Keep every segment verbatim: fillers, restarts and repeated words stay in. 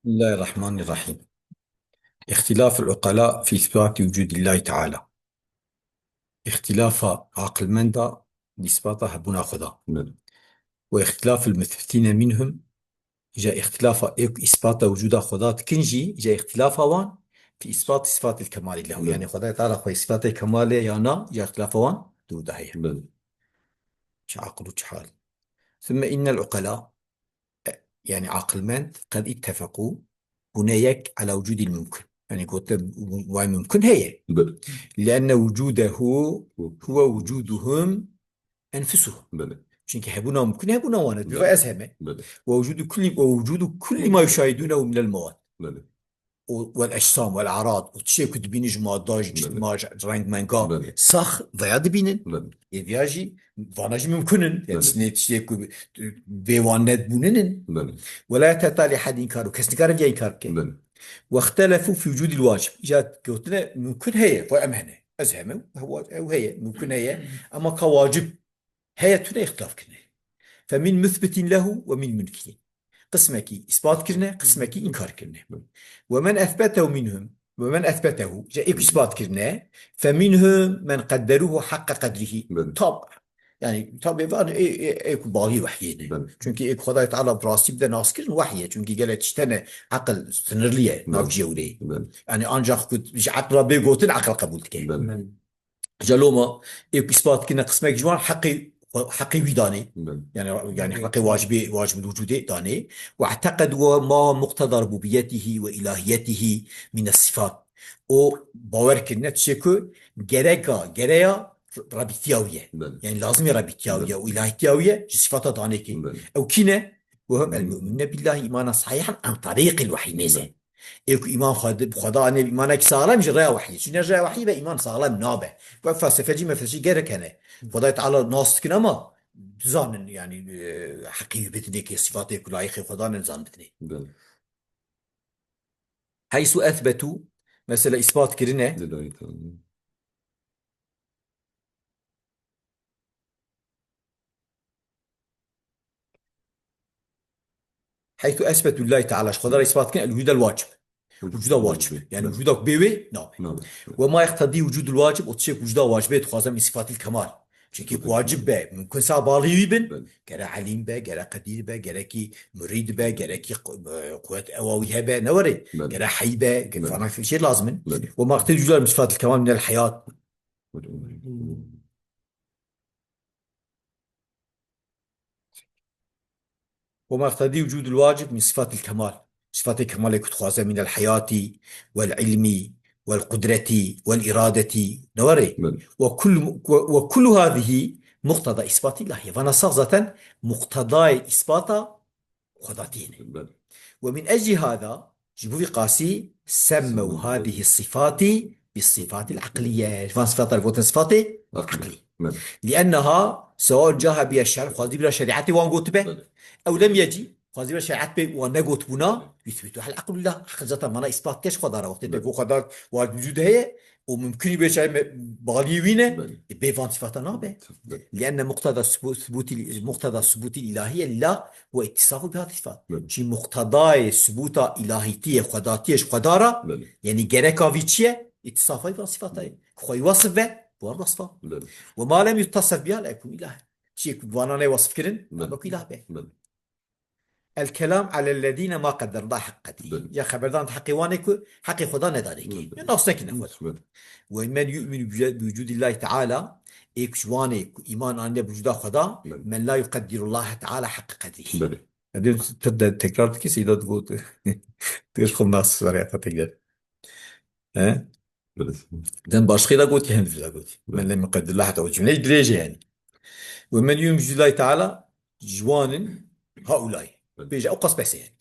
بسم الله الرحمن الرحيم. اختلاف العقلاء في إثبات وجود الله تعالى. Îxtîlafa aqilmenda di îspata hebûna Xweda. Belê. Ve îxtîlafil musbitîne minhum, îja îxtîlafa ê ku îspata wicûda Xweda dikin jî, îja îxtîlafa wan fi îspat sifatil kemalî lehu. Belê. Yanî Xwedayê Teala xwe îspatê kemalê ya na, îja îxtîlafa wan di wida heye. Belê. Çi aqil û çi hal. Thumme innel uqela, e, yanî aqilmend, qed ittefeqû, bûne yek ala wicûdil mumkin. Yanî gote vay mumkin heye. Belê. Lienne wicûdehu huwe wicûduhum enfusuhum. Belê. Çünkü hebûna mumkin hebûna wan e. Belê. Dibe ez heme. Belê. Ve wicûdu kulli, ve wicûdu kulli ma yuşahidûnehu minel mewad. Belê. Û wel ecsam, wel arad, û tiştê ku dibînin ji madda, ji Belê. Cîsma, ji reng menga, Belê. Sax veya dibînin. Belê. Ê viya jî, vana jî mumkin in. Yani Belê. Tiştê, tiştê ku bê wan nedibûnin in. Belê. Ve la yeteta li ehad înkaru. Kes nikare viya înkar bike. Belê. Wextelefû fî wicûdil wacib. Îca gotine mumkin heye, xwe em hene. Ez heme, ew heye, mumkin heye. Ama ka wacib heye tune îxtilaf kirine. Fe min musbitin lehu ve min munkirîn. Qismekî îspat kirine, qismekî înkar kirine. Ve men esbetehu minhum, ve men esbetehu, ji ê ku îspat kirine, fe minhum men qedderuhu haqqa qedrihi. Belê. Tab, yani, tabê van ê, ê, ê ku balî wehyê ne. Belê. Çünkü ê ku Xwedayê Teala bi rastî bide naskirin wehyê. Çünkü gelek tişt hene, aqil sınırlı ye, Belê. Nav cewrê. Belê. Yani, ancak ku ji aqla bê gotin, aqil qebul dike. Belê. Belê. Îca loma, ê ku îspat kirine qismek ji wan heqê, heqê wî danê. Belê. Yani, yani Belê. Heqê wacibê, wacibul wicûdê danê. Ve eteqedu ma muqteda rububiyetihi ve ilahiyetihi mine sifat. O bawer kirine tiştê ku gereka, gereya rebîtiya wî ye. Belê. Yani lazimê rebîtiya wî ye Belê. Û ilahîtiya wî ye, ji sifata danê kê. Belê. Ew kî ne? Ve hum el mu'minune billahi îmana sahihan an tarîqil wehyî mêze. Belê. Ê ku îman xwe di, bi Xweda anê îmanekî saxlem ji rêya wehyê. Çi ne rêya wehyê ve îman saxlem nabe. Ve felsefecî mefelsî gerek hene. Xwedayê Teala nas dikin ama dizanin yani, e, heqî wî bitinê kê sifatê ku layîqê Xweda ne zan bitinê. Belê. Heysu ethbetu, mesela îspat kirine. Lillahî Teala. Heythu esbetu lillahi teala, ji Xweda re îspat kirin, el wicûd el wacib. Wicûd Wicûd el wacib. Wacib. Yani Evet. Wicûda ku bê wê nabe. Evet. Ve ma yeqtedî wicûdul wacib, o tiştê ku wicûda wacibê dixwaze min sifatil kemal. Çünkü Evet. Wacib be, mumkin sa balî wî bin. Evet. Gere elîm be, gere qedîr be, gerekî murîd be, gerekî qu-, e, quwet ewa wî hebe, ne were? Evet. Gere heyî be, Evet. Falan şey lazim in. Evet. Ve ma yeqtedî wicûdul wacib min sifatil kemal minel heyat. Evet. وما يقتضي وجود الواجب من صفات الكمال. Sifatê kemalê ku dixwaze من الحياة والعلم والقدرة والإرادة. Ne were? Evet. وكل، وكل هذه مقتضى إثبات الله. Vana sax zaten muqtedayê îspata Xwedatiyê ne. Belê. ومن أجل هذا، ji bo vî qasî, سموا هذه الصفات بالصفات العقلية. Van sifata re gotin sifatê Aqlî. Aqlî. Belê. لأنها سواء جاء بها الشرع، xwazî bira şerîetê wan gotibe. Belê. أو لم يجي، xwazî bira şerîet pê wan negotibûna, يثبتها العقل لله. Aqil zaten vana îspat kir ji Xweda re. Wextê te Belê. Got Xweda wa wicûd heye, û mumkinî bê çay me balî wî ne, Belê. E, bê van sifata nabe. Belê. لأن مقتضى ثبو-، ثبوت ال-، مقتضى ثبوت الإلهية لله هو اتصاف بهذه الصفات. Belê. Çi muqtedayê subûta îlahîtiyê, xwedatiyê ji Xweda re, Belê. Yani gereka vî çi ye? Îtisafa van sifata ye. Xweyî wesf be, bi wan wesfa. Belê. وما لم يتصف بها لا يكون إلها. Çiyê ku bi wana neyê wesf kirin, Belê. Nabe ku îlah be. Belê. الكلام على الذين ما قدروا الله حق قدره. Belê. Ya xeberdan heqê wan ê ku heqê Xweda nedanê kê. Belê. Ya nas nekine Xweda. Belê. ومن يؤمن بوجود الله تعالى، ê ku ji wan ê ku îman anîne bi wicûda Xweda, Belê. من لا يقدر الله تعالى حق قدره. Belê. Edê tu de tekrar dikî, Seyda digot. Tu ji xwe nas serê tekrar. He? Belê. Dem başqî de gotî, hem vî de gotî. Belê. من لم يقدر الله حتى، o cümleyi dirêj e yani. ومن يؤمن بوجود الله تعالى، ji wan in هؤلاء. Belê. Bêje, ew qas bes e yani.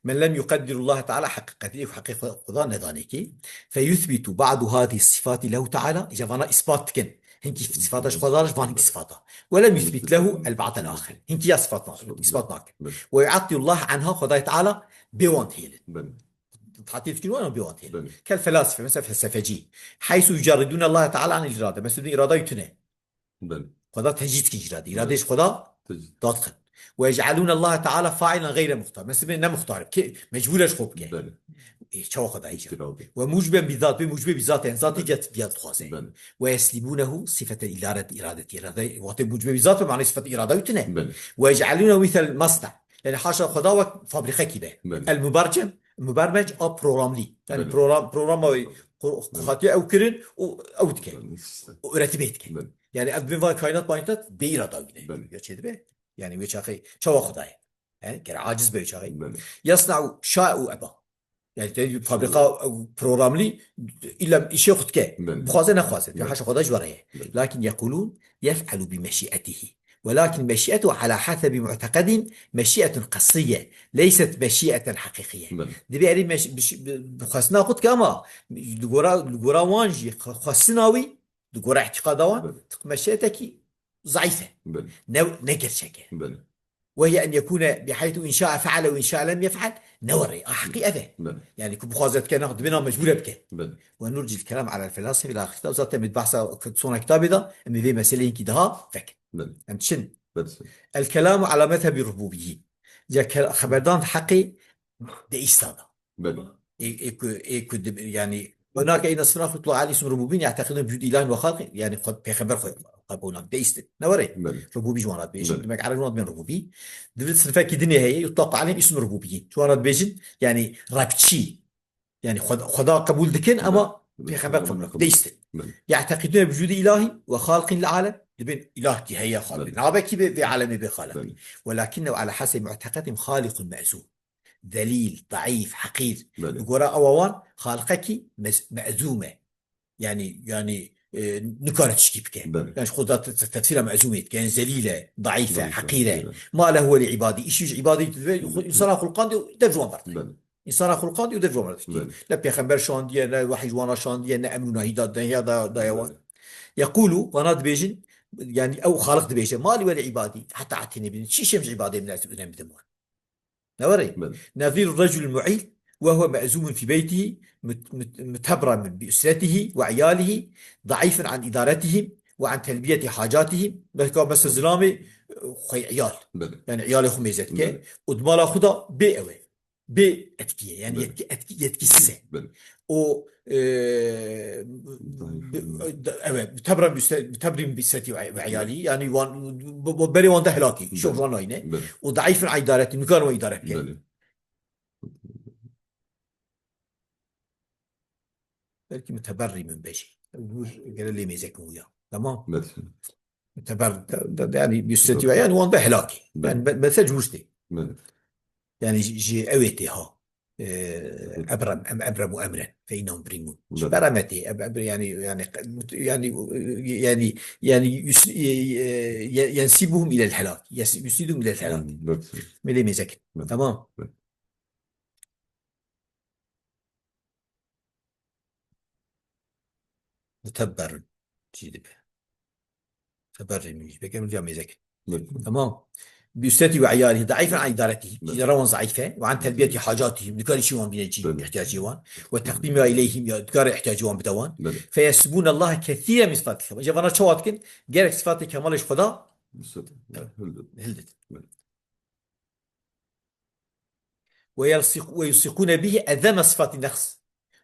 من لم يقدر الله تعالى حق قدره، heqê Xwe-، Xweda nedanê kê. فيثبت بعض هذه الصفات له تعالى، îca vana îspat dikin. Hinkî sifata ji Xweda re, ji van hinkî sifata. ولم يثبت له البعض الآخر. Hinkî ya sifat nakin, Belê. Îspat nakin. Belê. ويعطل الله عنها، Xwedayê Teala bê wan dihêlin. Belê. Tatil dikin wan bê wan dihêlin. Belê. كالفلاسفة، mesela felsefecî. حيث يجردون الله تعالى عن الإرادة. Mesela dibin îrada wî tune. Belê. Xweda tecrîd dikin îrade. Îrade Belê. Ji Xweda Tecrîd. Dadixin. Ve yec'elûne Allahe Teala failen gayre muhtar. Mesela ne muhtar, ki mecbûr e ji xwe bike. Belê. E, çawa Xwedayê jî. Îhtira bike. Ve muciben bi zat, ve mucibe bi zat, yani zatî cat biya dixwaze. Belê. Ve yeslîbûnehu sifetel îdaret, îradetî. Îrade, wextê mucibe bi zat be, manayê sifet îrada wî tune. Belê. Ve yec'elûnehu misel masna. Yani haşa Xweda wek fabrîkekî be. Belê. El mubercem, mubermec a programlî. Yani Belê. program, programa wê ku-, Belê. hatiye ew kirin û ew dike. Belê. Û üretime dike. Belê. Yani ev bin van kainat, kainat bê îrada wî ne. Belê. Ya çê dibe. Yani wê çaxê çawa Xwedayê. He? Gere aciz be wê çaxê. Belê. Yasna'u şa'u eba. Yani te fabrika, ew programlî, îlla îşê xwe dike. Belê. Bixwaze nexwaze. Belê. Haşa Xweda ji we re ye. Belê. Lakin yekulûn yef'elu bi meşî'etihî. Welakin meşî'etu ala hasebi mu'teqedin meşî'etun qesriye. Leyset meşî'eten heqîqiye. Belê. Dibê erî meş-, bi, bi, bi xwestina xwe dike ama li gora, li gora wan jî xwe-, xwestina wî, li gora îtîqada wan, Belê. meşî'etekî zayîf e. Belê. Ne, ne gerçek e. Belê. Ve hiye en yekûne bihaythu in şa'e feale ve in şa'e lem yef'al. Ne were, a heqî ev e. Belê. Yani ku bixwaze dike, ne dibê na mecbûr e bike. Belê. Ve nurcil kelam alel felasife ila kitab. Zaten min behsa sona kitabê de, em ê vê meseleyê hinkî daha vek. Belê. Em çin. Belê. El kelamu ala mezhebi rububiyyin. Ya ke-, xeberdan heqê deîsta da. Belê. Ê, ê ku, ê ku dib-, yani, hunake ey nasfina xutlu alî ism rububîn, ya'teqidun bi vücud ilahin ve halqin, yani, xwe, pêxember xwe, xwe bonan, deist. Ne were? Belê. Rububî ji wan re dibêjin. Belê. Demek Ereb ji wan dibên rububî. Divê sinfekî dinê heye, yutlaqu aleyhim ism rububiyyin. Ji wan re dibêjin, yani, Rebçî. Yani, Xweda, Xweda qebûl dikin, Belê. ama Belê. pêxember Belê. qebûl nakin. Deist in. Belê. Ya'teqidun bi vücudi ilahin ve halqin lil alem. Dibên ilahkî heye, xalqî. Belê. Nabe kî bê, vê alemê bê xaliq. Belê. Welakinnehu ala hasebi mu'teqedihim haliqun me'zûm. Zelîl, daîf, heqîr. Belê. Li gora ewa wan xaliqekî mez-, me'zûm e. Yani, yani, e, nikare tiştî bike. Belê. Yani ji xwe da te-, te-, tefsîra me'zûmê dike. Yani zelîl e, daîf e, Belê, heqîr e. belê. Ma lehu ve li îbadî. Îşî ji îbadî dibe, Belê. insana xulqandî û dev ji wan berdixî. Belê. Însana xulqandî û dev ji wan berdixî. Belê. Ne pêxember şandiye, ne wahî ji wana şandiye, ne emr û nahî da, dahiya da, daye wan. Belê. Yekûlu, wana dibêjin, yani ew xaliq dibêje, ma li ve li îbadî, heta etî nebînin. Çi şem ji îbadê min ez önem bidim wan. Ne were? Belê. Nezîr recul mu'îl ve huve me'zûmun fî beytihî, mut-, mut-, mutebramun bi usretihî ve iyalihî, daîfun an idaretihim ve an telbiyeti hacatihim. Belka mesela zilamê, e, xwe iyal. Belê. Yani iyalê xwe mêze dike. Belê. Û di mala xwe da bê ew e. Bê etkî ye. Yani Belê. yetki, etki, yetkisiz e. Belê. O, e, Zayıf. bi-, de-, evet, mutebrem bi se-, mutebrem bi usreti ve, ve iyalî. Yani wan, bu, bu berê wan de helakî. Belê. Şok wan nayne. Belê. O daîfun an idareti, nikarin wan idare bike. Belê. Belkî muteberrî min bejî. Ew gere lê mêzekin wî ya. Tamam. Belê. Muteber-, de, de, yani bi usreti ve, yani wan de helakî. Belê. Yani be-, mesela cûr tê. Belê. Yani ji, ji ew ê tê ha. Ee, Belê. ebrem, em ebrem û emren. Fe innehum beri'un. Ji Belê. ber em e tê. Eb-, eb-, yani, yani, yani, yani, yani, yus-, e, e, ye-, yensibuhum ilel helak. Yes-, yusiduhum ilel helak. Hmm, belê. Melê mêzekin. Belê. Tamam. Belê. Muteberrun. Çi dibe? Teberrî min jî. Peki, min ya mêzek. Belê. Tamam. Bi usreti ve iyalî, daîfen an idareti. Belê. Îdara wan zayîf e. Ve an telbiyeti hacatihim. Nikare çî wan bîne cî, Belê. ihtiyacê wan. Ve teqdîmi ileyhim, ya nikare ihtiyacê wan bide wan. Belê. Fe yesubûne Allahe kethîren min sifatil kemal. Îca vana çawa dikin? Gerek sifatê kemalê ji Xweda Belê. Hildit. hildit. Belê. Ve yelsiq-, ve yusiqûne bihî ezeme sifati neqs.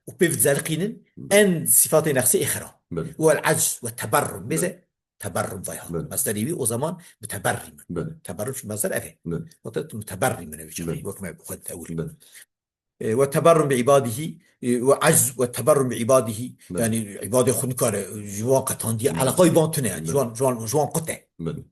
Û pê zerqînin Belê. en sifatê neqsê êxira. Belê. Wel acz ve teberrum. Mêze Belê. teberrum vay ha. Belê. Mesderê wî o zaman bi teberri min. Belê. Teberrum şu mesder ev e. Belê. Wate tu teberri min ev çaxî. Belê. Wek me xwe tewil. Belê. E, ve teberrum bi ibadihî, e, ve acz ve teberrum bi ibadihî. Belê. Yani ibadê xwe nikare, ji wan qetandiye. Belê. Eleqa wî ban tune yani. Belê. Ji wan, ji wan, ji wan qut e. Belê.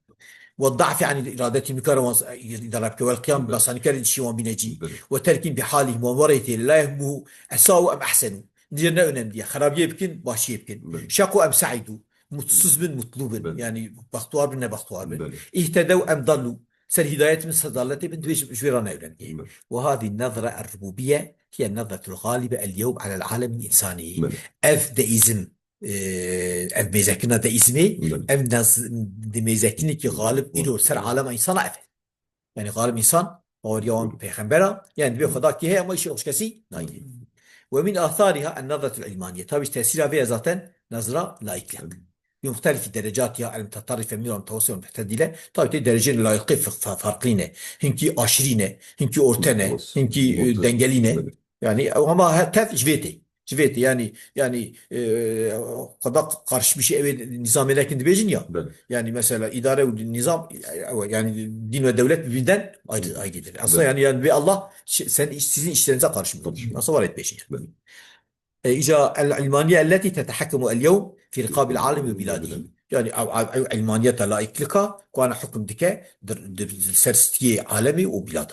Ve da'fi anî iradetî nikare wan s-, îdare bike. Vel qiyam Belê. basa nikare dişî wan bîne cî. Belê. Ve terkîn bi halî wan werê tê la yehmuhu esawu em ehsenu. Nijê ne önemli ye. Xerabiyê bikin, başiyê bikin. Belê. Şequ em se'îdu. Mutsuz bin, mutlu bin. Belê. Yani bextwar bin, nebextwar bin. Belê. İhtedew em dallu. Ser hidayet bin, ser daletê bin, divê ji, ji wê re ne önemli ye. Belê. Ve hadî nezre er-rububiye hiye nezretul galibe el yewm alel alemin insani. Belê. Ev deizm e, ev mêzekirina deîzmê, Belê. ev naz-, mêzekinekî xalib îro ser alema însana ev e. Yani xalib însan, baweriya wan Belê. pêxembera, yani divê Belê. Xwedakî heye ama îşê xwe ji kesî nayê. Belê. Ve min athariha en-nazretul ilmaniye. Tabi tesîra vê ye zaten nazra laikle. Belê. بمختلف درجاتها المتطرفة منها المتوسطة والمعتدلة. Tabii ki dereceyên layîqî f-, f-, farklî ne. Hinkî aşirî ne, hinkî orte ne, hinkî, e, dengelî ne. Yani, ama he-, tev ji vê tê. Ji vê tê, yani, yani, e, xweda qarşibîşê ew ê nîzamê nekin dibêjin ya. Yani, mesela, îdare û nîzam, e, yani, dîn ve dewlet birbirinden ayrı, ayrıdır. Aslında yani, yani, ve Allah, şi-, sen iş-, sizin işlerinize karışmıyor. Aslında var et peşin. E, îca el-ilmaniye elleti tetehekemu el-yewm fi riqabil alemi ve biladi. Yani, ew, ew, ew ilmaniyeta laiklika, ku ana hukm dike, dir, dir, ser stiyê alemi û bilada.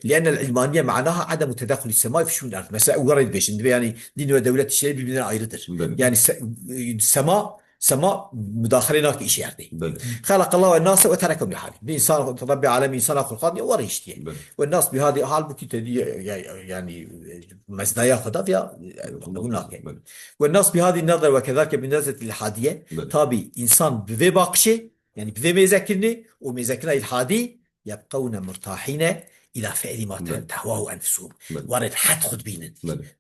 Li'enne el-ilmaniye ma'naha ademu tedakhuli semai fi şu'un ard. Mesela, ew were dibêjin, dibe yani, din ve devlet işleri birbirinden ayrıdır. Yani, se-, e, sema, sema mudaxele nake işê erdê. Xelaqallahu en-nase ve terekehum li hali. Bir insan, Rabbi alemi insana xulqat ya, were iştiye. Ve nas bi hadi, halbuki te diye, ya-, ya-, yani, e, mezdaya xwe da ya, e, qebul nake. Ve nas bi hadi nazar ve kezalike bi nazret ilhadiye. Tabi insan bi vê bakışê, yani bi vê mêzekirinê û mêzekirina ilhadî, yebqewne murtahîne ila fi'lî ma te-, tehwahu enfusuhum. Were hed xwe dibînin.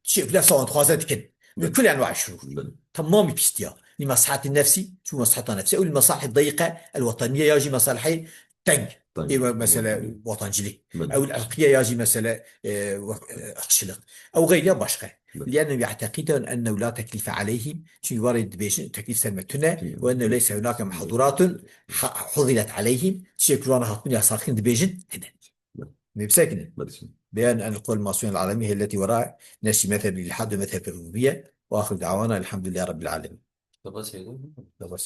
Tiştek bila sawan dixwaze dikin. Bi kul enwa şurûr. Temamî pîstiya. Li meslaheti nefsî, çû meslaheta nefsî, ew li mesalihê dayîqe, el-wetaniye ya jî mesalihê teng. Ê me-, mesele watancilîk. Ew li irqiye ya jî mesele, e, wek, e, irqçilik. Ew xeyr ya başqa. Li'ennehu ya'teqidun ennehu la teklife aleyhim. Çünkü were dibêjin teklîf ser me tune. Ve ennehu leyse hunake mahduratun ha-, hudiret aleyhim. Tiştek wana hatbûn yasakîn dibêjin. Hene. Mebsekinin. Beyan en kol masûn el alemi helleti wera neşî mezhebi ilhad ve mezhebi rububiye. Ve ahir dawana elhamdülillahi rabbil alemin. Baba Seydo. Baba